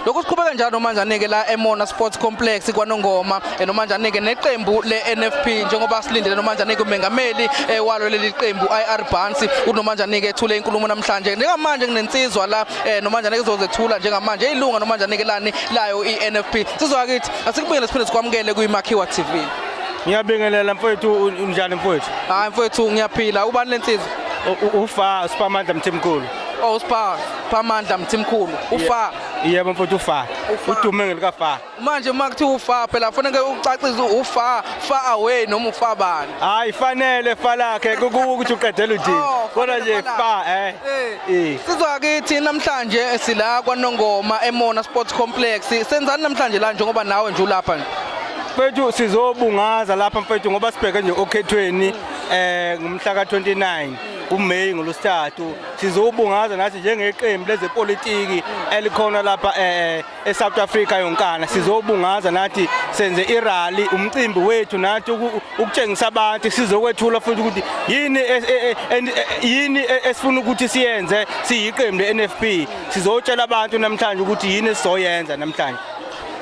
Lokhu siqhubeka njalo manjani-ke la eMona Sports Complex kwaNongoma nomanjani-ke neqembu le-NFP njengoba silindele nomanjani-ke umengameli walo leli qembu IR Barnes unomanjani-ke ethule inkulumo namhlanje. Njengamanje kunensizwa la nomanjani-ke izozethula njengamanje ilunga nomanjani-ke lani layo i-NFP. Sizwa kithi asikubuyele siphinde sikwamukele kuyiMakhiwa TV. Ngiyabingelela mfowethu, unjani mfowethu? Hayi mfowethu, ngiyaphila. Ubani lensizwa? Ufa Siphamandla Mthimkhulu. Oh, Sipha Phamandla Mthimkhulu. Ufa. Yebo mfowethu, ufa. Ufa. Udume ngelikafa. Manje uma kuthiwa ufa phela kufanele ucacise, ufa far away noma ufa bani? Hayi, fanele fa lakhe ukuthi uqedela uthini. Oh, Kodwa nje fanele fa eh. Eh. Sizwa kithi namhlanje sila kwaNongoma eMona Sports Complex. Senzani namhlanje la njengoba nawe nje ulapha nje? Mfethu, sizobungaza lapha mfethu ngoba sibheke nje okhethweni ngomhla ka-29 uMay, ngolwesithathu. Sizobungaza nathi njengeqembu lezepolitiki elikhona lapha eSouth Africa yonkana. Sizobungaza nathi, senze irally, umcimbi wethu nathi ukutshengisa abantu, sizokwethula futhi ukuthi yini yini esifuna ukuthi siyenze siyiqembu le-NFP. Sizotshela abantu namhlanje ukuthi yini esizoyenza namhlanje.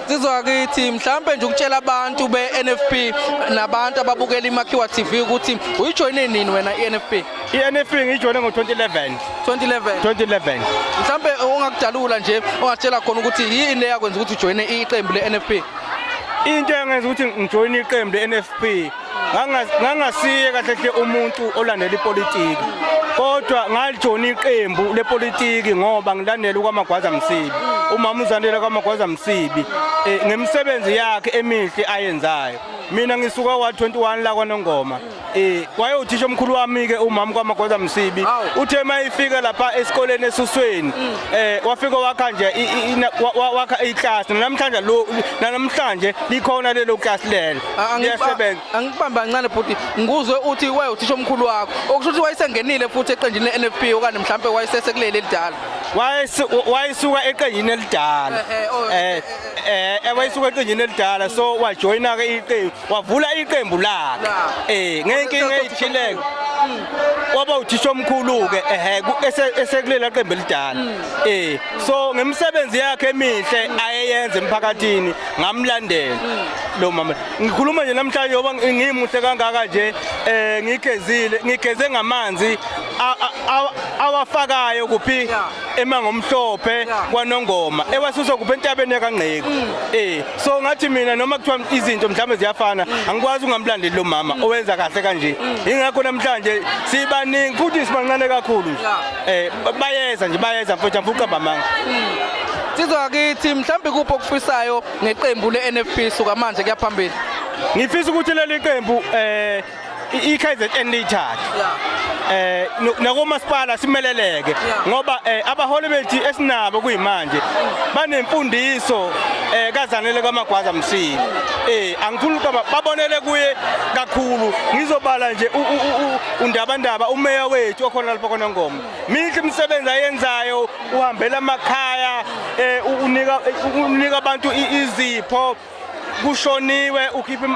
Sizwa kithi mhlambe nje ukutshela abantu be-NFP nabantu ababukela iMakhiwa TV ukuthi uyijoyine nini wena i-NFP? I-NFP ngiyijoyine ngo-2011. 2011. 2011. Mhlambe ungakudalula nje, ungasitshela khona ukuthi yini leyakwenza ukuthi ujoyine iqembu le-NFP? Into engenza ukuthi ngijoyine iqembu le-NFP, ngangasiye kahle hle umuntu olandela ipolitiki, kodwa ngalijoyina iqembu lepolitiki ngoba ngilandela uKwaMagwaza Msibi, umama uZandile KwaMagwaza Msibi, ngemisebenzi yakhe emihle ayenzayo. Mina ngisuka wa 21 la kwaNongoma. Wayewuthisha omkhulu wami ke umama KwaMagwaza Msibi. Uthe mayifika lapha esikoleni esusweni, wafika wakha nje wakha iclass. Namhlanje lo namhlanje likhona lelo class lelo, liyasebenza. Angikubambe kancane bhuti, ngikuzwe uthi wayewuthisha omkhulu wakho, okusho ukuthi wayesengenile futhi eqenjini le-NFP okanye mhlampe wayesesekuleli elidala? Wayesuka eqenjini elidala. Oh, Wayesuka eqenjini elidala, so wajoyina ke iqembu, wavula iqembu lakhe. Ngenkinga eyithileke waba uthisha omkhulu ke ehe esekulela qembu elidala. So ngemisebenzi yakhe emihle ayeyenza emphakathini ngamlandela lo mama. Ngikhuluma nje namhlanje ngoba ngimuhle kangaka nje, ngigezile, ngigeze ngamanzi awafakayo kuphi eMangomhlophe kwaNongoma, ewasusa kuphi entabeni yakaNgqeku. So ngathi mina noma kuthiwa izinto mhlawumbe ziyafana, angikwazi ungamlandeli lo mama owenza kahle kanje. Ingakho namhlanje sibaningi futhi sibancane kakhulu nje. Bayeza nje, bayeza mfowethu, angifuni ukuqamba amanga. Sizwa kithi mhlambe kuphi okufisayo ngeqembu le-NFP suka manje kuya phambili? Ngifisa ukuthi leli qembu i-KZN liyithathe nakomasipala simeleleke ngoba abaholi bethu esinabo kuyimanje banemfundiso kaZanele KaMagwaza Msibi. Angifuni ukuba babonele kuye kakhulu. Ngizobala nje uNdabandaba, umeya wethu okhona lapha khona ngoma, mihle imisebenzi ayenzayo, uhambela amakhaya, unika abantu izipho, kushoniwe ukhipha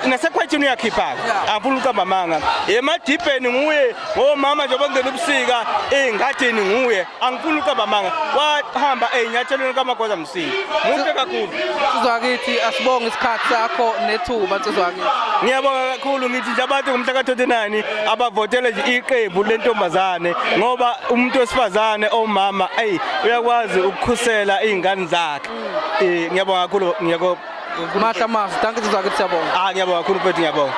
nasekhwethini uyakhipha. Angifuni ukuqamba amanga, emadibheni nguye, ngomama nje bangena ubusika ey'ngadini nguye. Angifuni ukuqamba amanga, wahamba ey'nyathelweni kaMagwaza Msibi, muhle kakhulu. Sizwa kithi asibonge isikhathi sakho nethuba, nsizwa kithi. Ngiyabonga kakhulu. Ngithi nje abantu ngomhla ka-29 abavotele nje iqembu lentombazane, ngoba umuntu wesifazane omama eyi uyakwazi ukukhusela iy'ngane zakhe. Ngiyabonga kakhulu, ngiyako Mahla amazwi, dankie nsizwa kithi, siyabonga. Ah, ngiyabonga kakhulu mfethu, ngiyabonga.